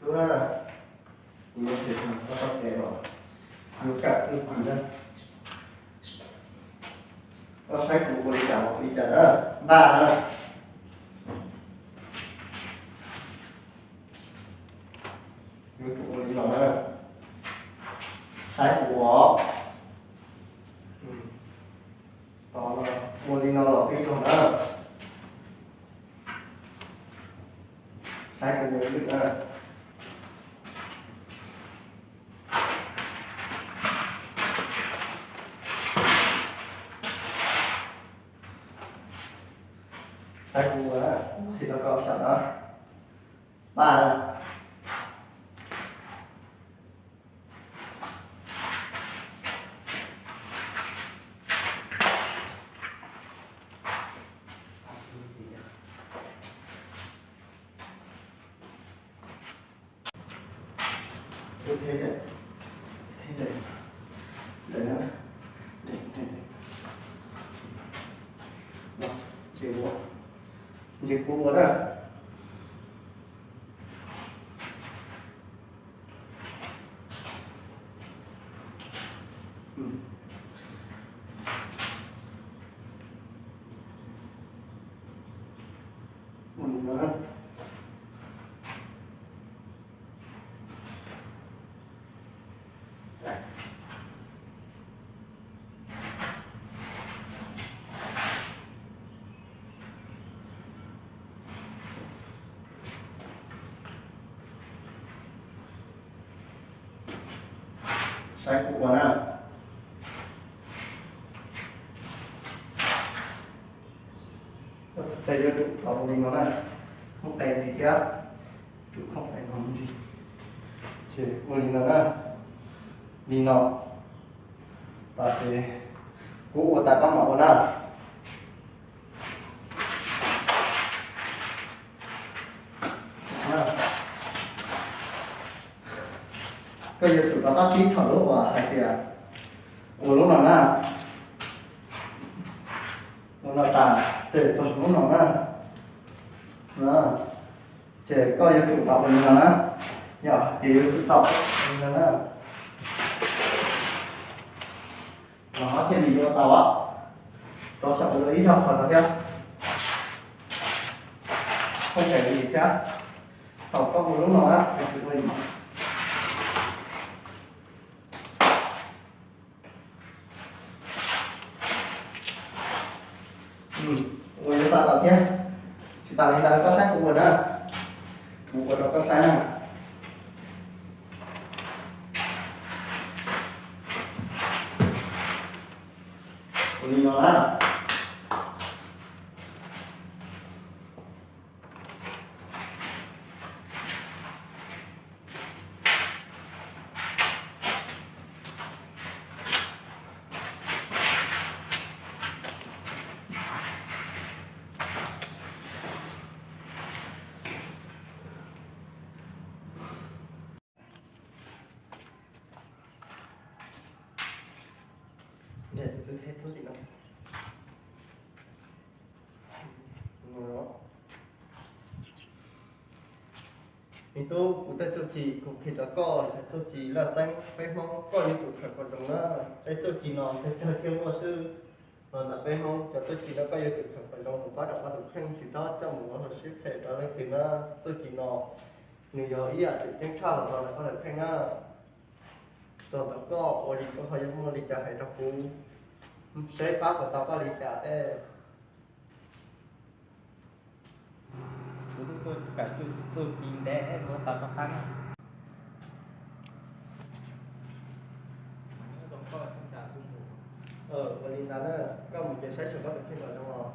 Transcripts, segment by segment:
Kuv yuav tsis tau txoj kev los yuav kam txuj ci na. Koj saib kuv ua li cas los ua li cas na. Npaj na. Yuav tsum ua li no na. Saib kuv ua. Ua li no los tib yog na. Saib kuv ua ib lwm na. Saib kuv ua, thim rau koj saib na. Paj. Ces kuv ua na. Saib kuv ua na. Koj xav tias yuav tsum tau ua li no na, khoom qes li thiab, tsum khoom qes no ntsis, ces ua li no na, li no, tas ces kuv ua tas koj mam ua na. Koj yuav tsum rov qab pib thaum lub uas hais tias ua lub no na, ua no tas ces txog lub no na. Ces koj yuav tsum tau ua li no na, yog hais tias yuav tsum tau ua li no na. Los thiaj li yuav tau, rau xyaum ua ib zaug qhov no thiab, khoom qes li thiab. Thaum koj ua lub no na, ua yuav tau tau thiab. Tsis tas li ntawd koj saib kuv ua na, kuv ua rau koj saib na. Ua li no na. Me tub, kuv tej txuj ci kuv qhia rau koj, txuj ci laj xeeb peb Hmoob koj yuav tsum khaws kom zoo na. Tej txuj ci no peb cog thiaj muaj xwb. Ntawm peb Hmoob cov txuj ci no koj yuav tsum khaws kom zoo, mus pab rau koj tus kheej, tsis txhob coj mus ua hauv sib phem rau leej twg na. Txuj ci no nws yog ib yam tseem ceeb tshaj los rau ntawm koj tus kheej na. Txog ntawm koj ua li koj ho yuav muaj li cas hais rau kuv, seb pab puas tau koj li cas thiab. Kuv twb tuaj kawm txuj ci ntev, kuv tau koj qab na. Ua li ntawd na, koj mus ces saib xyuas koj tus kheej kom zoo os.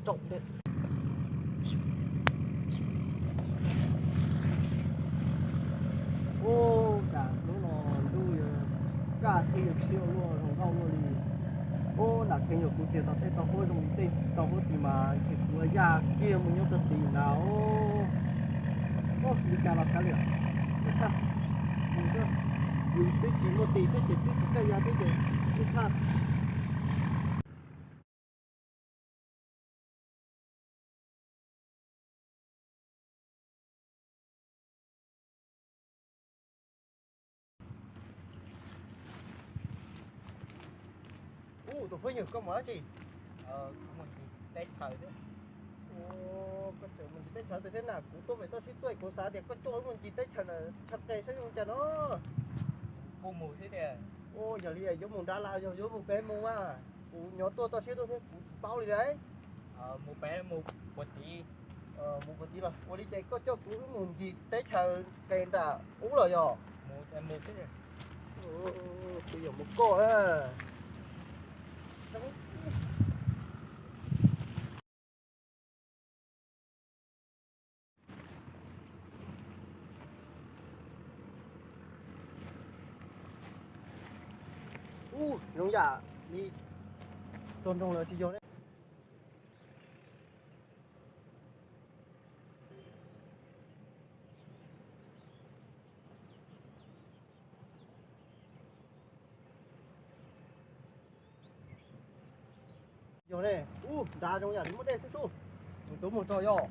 Tsaum ntej. Ub, cas hnub no ntuj yuav kaj thiab yuav tshiab luaj zoo nkauj luaj li. Ub, nram kheev yog kuv txiav tau tej tau huab zoo li tej tau huab tid mas ces kuv yaj kiag mus nyob rau tid ntag. Ub, li cas los kav liam, yus twb tsis muaj tid thiab ces twb tsis kaj ya thiab ces tsis tshaj. Ub, tus phooj ywg, koj mus dab tsi? Mus ncig teb chaws thiab. Koj tseem mus ncig teb chaws tiag thiab na? Kuv tuaj pem toj siab tuaj kuv xav tias koj coj wb mus ncig teb chaws na, tshaj qe saib zoo cas no. Kuj mus xwb tiag. Ub, yog li yuav mus nrad los yog yuav mus pem mus mas? Kuv nyob tuaj toj siab tuaj thiab kuv tsis paub li lauj. Mus pem mus puag tid. Mus puag tid los ua li ces koj coj kuv wb mus ncig teb chaws qe nram ub los yog? Mus, mus xwb. Kuv yuav mus koj na. Ub, zoo yam li txog nroog lawm tsis yog ne. Yog ne, ub, nrad zoo yam li muaj dej xwb sub. Mus txog mus txog yog.